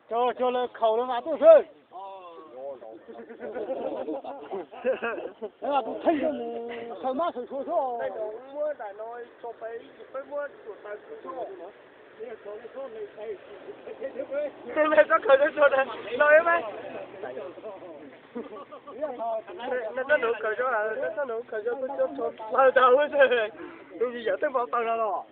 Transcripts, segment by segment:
Cog, cog lawv khaus lawv mas tuaj seb. Lawv mas tus theej rau mus khaws mab khaws suav xwb. Tej me txhob khaws txog txog no me. Txhob nuv khaws txog, txhob nuv khaws txog txog txog plaws tag ub xwb. Tus yim yam tej npau taws no los.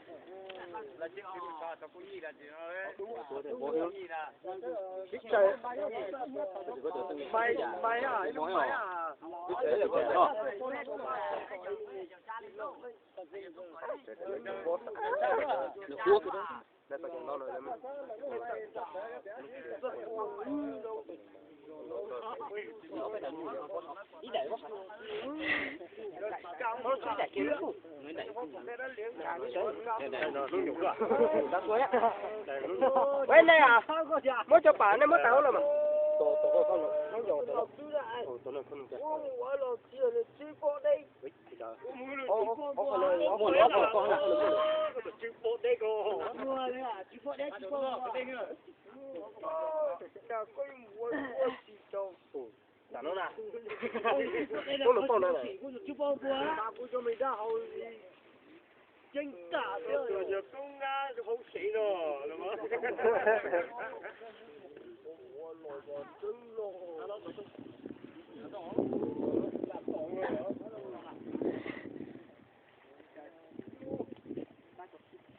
Ua nej, muab cov pam nej muab tag los mas.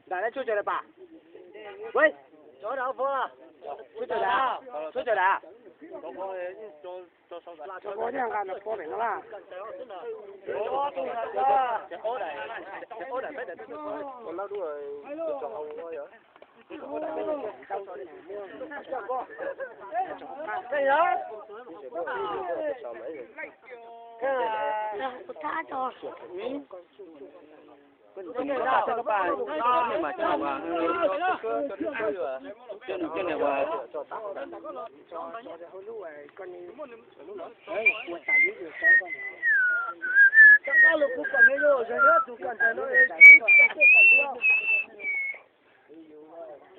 Nram no tshuaj cawm daim pam. Ua, tshuaj cawm daim, tshuaj cawm daim.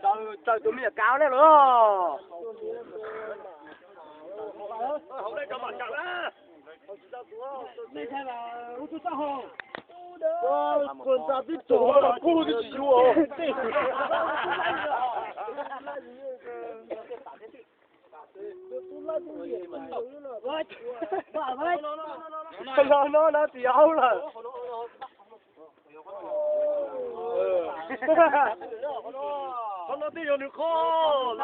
Txawm tus me nyuam kav nej los. Kuv ntxa tib tug kub twb tsis yuav. Los no na tsis haub lawm. Qhov no twb yog nws qhov.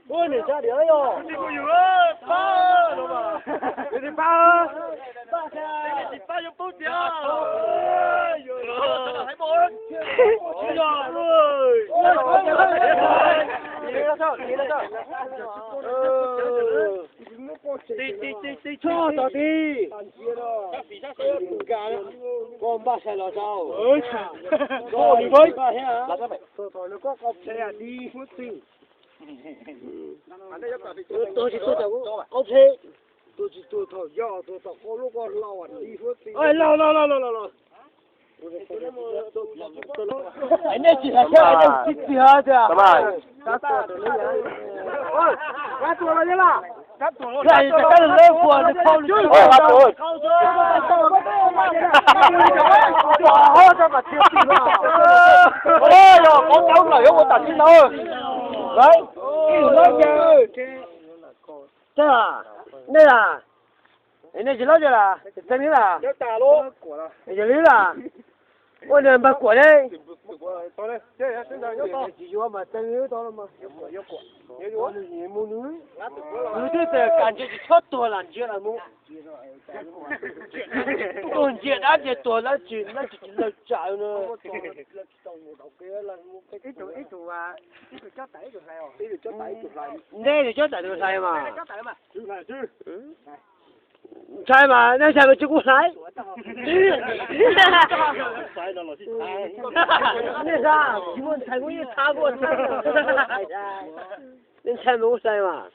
Ua nws tsa diam yog. Tsis kuv yus pab no mas. Nws tsis pab. Tsis pab yuav pub tiag. Hais mus. Tib tib tib tib tso tau tib. Koj npaj sai los tau. Koj npaj thiab. Tus thaum nws koj qau phem di huab txwg. Tus tsis tuag tau qau phem. Tus tsis tuag thaum yog tus thaum qau lub koj hlau di huab txwg. Los los los los los. Nej tsis hais thiab, nej tsis txiag tiag. Kab tuag los yog las. Kab tuag los yog las. Kab tuag los yog las. Yog qhov tau lawm yuav ua tam sim no. Tag, nej a, nej tsis lab yog las, txeeb li las, yog li las. Ua npawg Kuam ne. Tsis yuav mas tau mas. Nws twb tias kam ntsia tsis txhob tuag lam ntsia lam mus. Tuag ntsia dab ntsia tuag dab tsi dab tsi tsis law tsam no. Neb tus cob tais tus hlais mas. Ntshai mas nej ntshai mas tsis kuv hlais. Nej tsis muaj ntshai kuv yeej txhab kuv txhab. Nej ntshai mas kuv hlais mas.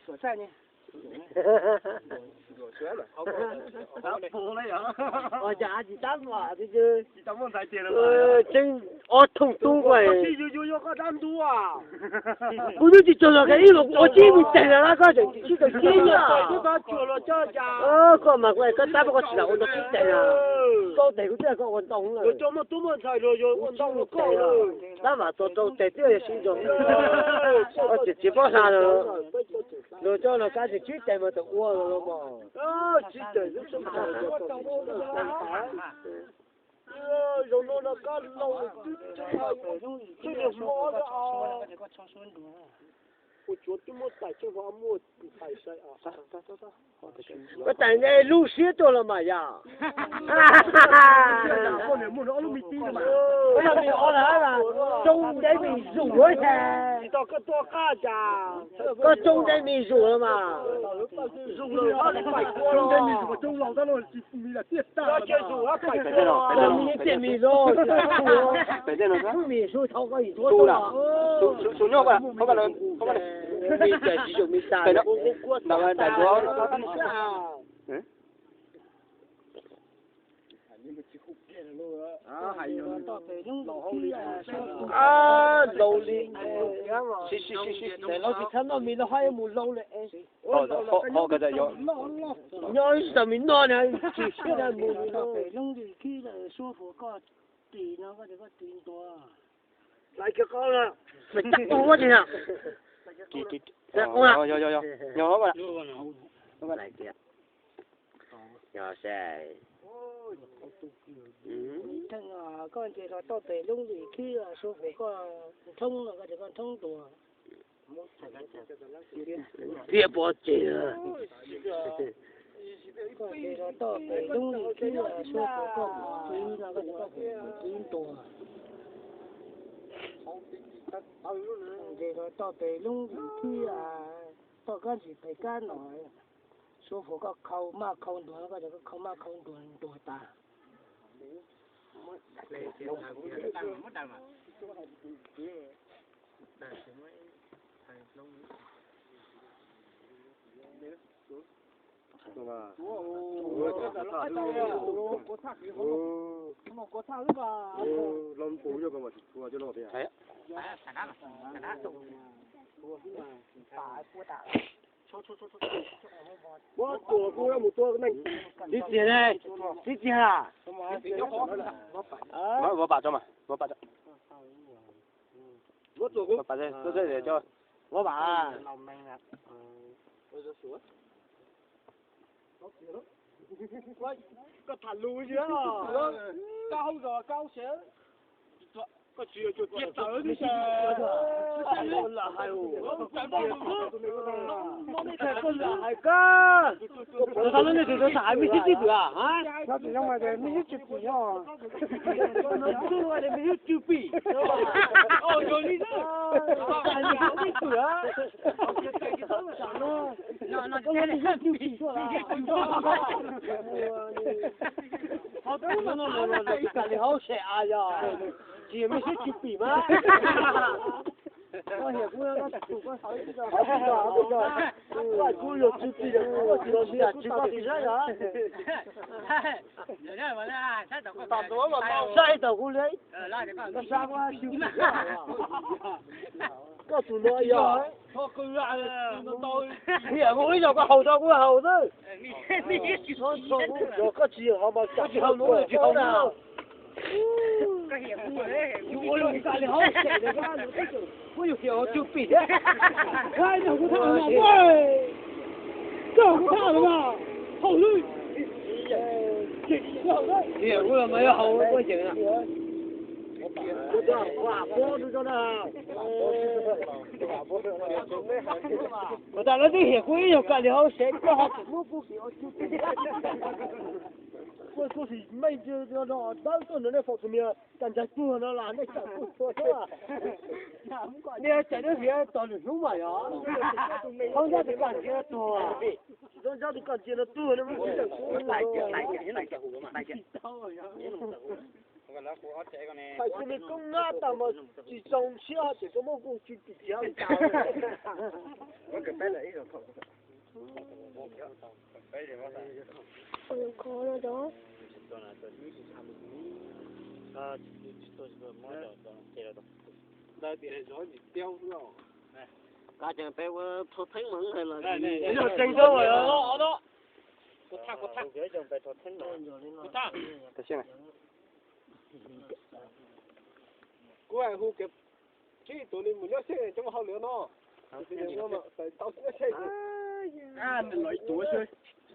Tseeb ob thooj tub ko. Kuv twb tsis txog los ib los kuv ua tsib me tes na koj tseem sib tau tsib na. Koj mas kuv koj tab koj tsis lam ua ntau tsib tes na. Koj tes kuv twb koj ua ntau lawm. Tab vam txog rau tes twb yog sib nrog. Koj tseem tsis paub hla los. Luag coj los kab tseem tsib tes mas tawm ua los los mas. Zoo no no kab laug twb tsib niag hmo. Ua tsuav twb muab tais tsheej hlo muaj tais sai. Koj tais ne lub siab tuaj los mas yog. Koj tsoo ntev mis zus lawm mas. Tsoo ntev mis zus, tsoo laus tab no tsis mis lam tiaj tag. Tsoo mis zus, tsoo mis zus thaum koj yim tuaj. Laus li, laus tsis txhob noj mis lawm, ho yuav mus laus lawm. Nyob ib tsis tau mis noj na, tsis siab na mus li no. Hlais kiag qo lawm. Yog, yog, yog. Yog, yog. Yog, yog. Theej, koj nce hlo toj pem lub lim khib suav fuv koj nrhoob no koj tias koj nrhoob ntuas. Tiag pov tseg. Koj nce hlo toj pem lub lim khib suav fuv koj mus txwv no koj tias koj mus txwv ntuas. Nce hlo toj pem lub lim khib toj kab ntsis pem kab no. Suav fuv koj khau maj khau ntuas no koj tias koj khau maj khau ntuas ntuas tas. Tib txiag ne, tib txiag a. Vov pam tso mas, vov pam tso. Vov pam, vov pam. Koj tham lus li koj hauj zog koj hauj siab. Koj tsis yog cuag tiag tawv li. Koj lam hais koj. Tus tau lub nej tus tau tham me sib tsis pwm a? Mej sib tsis pwm os. Me sib tsis pwm. Koj lam me sib tsis pwm. Ib txhia li hauv xyem a yog tsis yog me sib tsis pwm mas. Koj hiam kuv, kuv yog tsis pwm, kuv tsis pwm, tsis pwm. Saib tau kuv li, koj tus no yog. Hiam kuv ib zaug koj haus tau kuv haus xwb. Yog koj tsis haus mas koj tsis haus nuav tsis haus na. Yus ua lug koj li hauv xyem, kuv yug hiam tsis pwm thiab. Koj kuv tham los mas haus xwb. Hiam kuv los mas yuav haus kuj yeem na. Ua tas lawv twb hiam kuv ib zaug kam li hauv sev koj ho tseem muab kuv kuv sim meej no dawb tuaj no nej faus tus niag kas ntsaig tuag no las nej tsam kuj tua thiab. Nej tsam nej hiav tos lwm hnub mas yog. Txhob nyob tus kas ntsia tuag. Txhob nyob tus kas ntsia no tuag. Hais kuv me koob ngab tas mas tsis txaus siab ces koj muab kuv tsis tim tiav li cas. Kuv hu kiag tsib tus li mus nyob xyej cov hauj lwm no. Tsis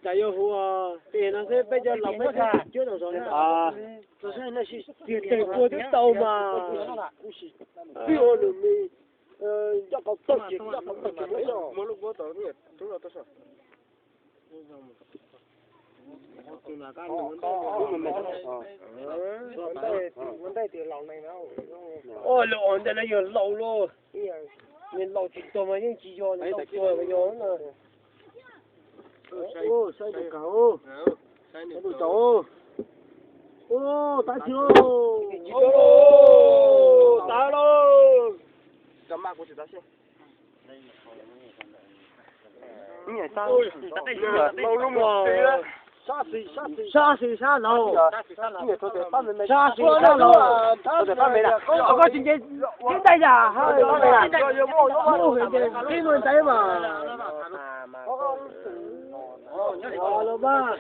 tas yuav hu tej no xwb peb cov laus peb thiaj cuab tau zog na. Tiag tiag ua twb tau mas. Pib ua lwm me ncaj qau tag ces ncaj qau tag ces muab lub muab tau niam tub los tuaj so. Ua lawm os, ntawm no yog laus lauj. Nws laus tsis tuag mas yeej tsis yog, nws tau tuag mas yog na. Saib tus kawg, saib tus tsaus. Tab tsis lauj, tas lauj. Sab xis sab laug, sab xis sab laug, koj tsis nce, nce ntais yam, muaj hwv ces peb muaj ntais mas. Los mas.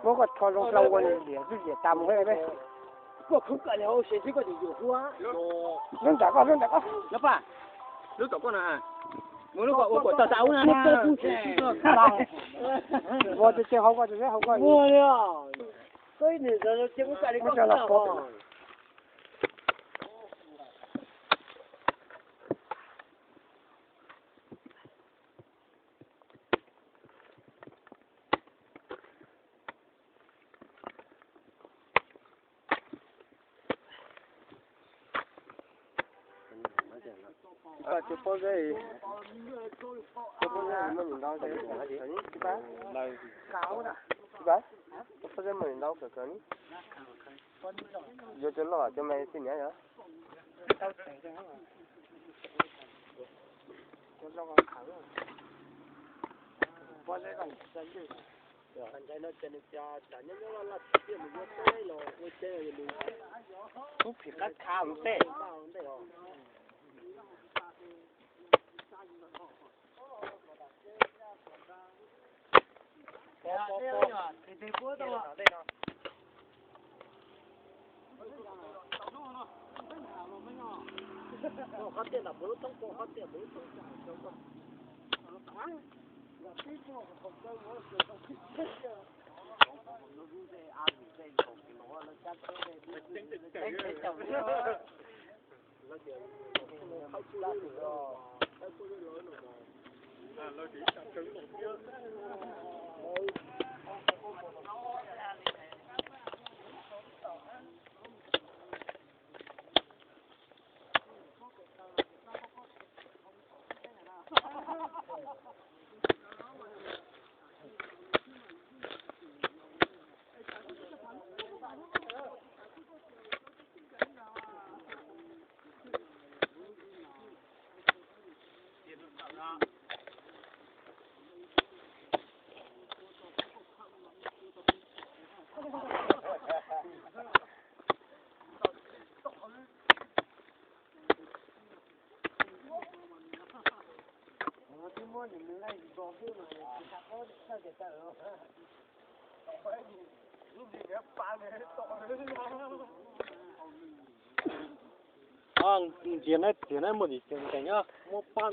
Muab koj rho zoo rau ua niam twb liam tas mus. Koj khub kam li hauv sev xwb koj tseem yuam hu. Lub nram koj, lub nram koj. Lub tom koj na. Mus lub kom ua kom tag tas ub na. Ua tsev tsev hauv koj, tsev tsev hauv koj. Ua li os. Koj ib nws ntawd cia kuv kam li koj. Tus pob zeb, tus pob zeb muaj neeg ntau, tus pob zeb, tus pob zeb muaj neeg ntau kawg kawg li. Yuav cov loj cov me xwb niam yom. Kub phim qab khav mus tej. Ntsia neb txiv neb muaj txiv ntees nyob muab pab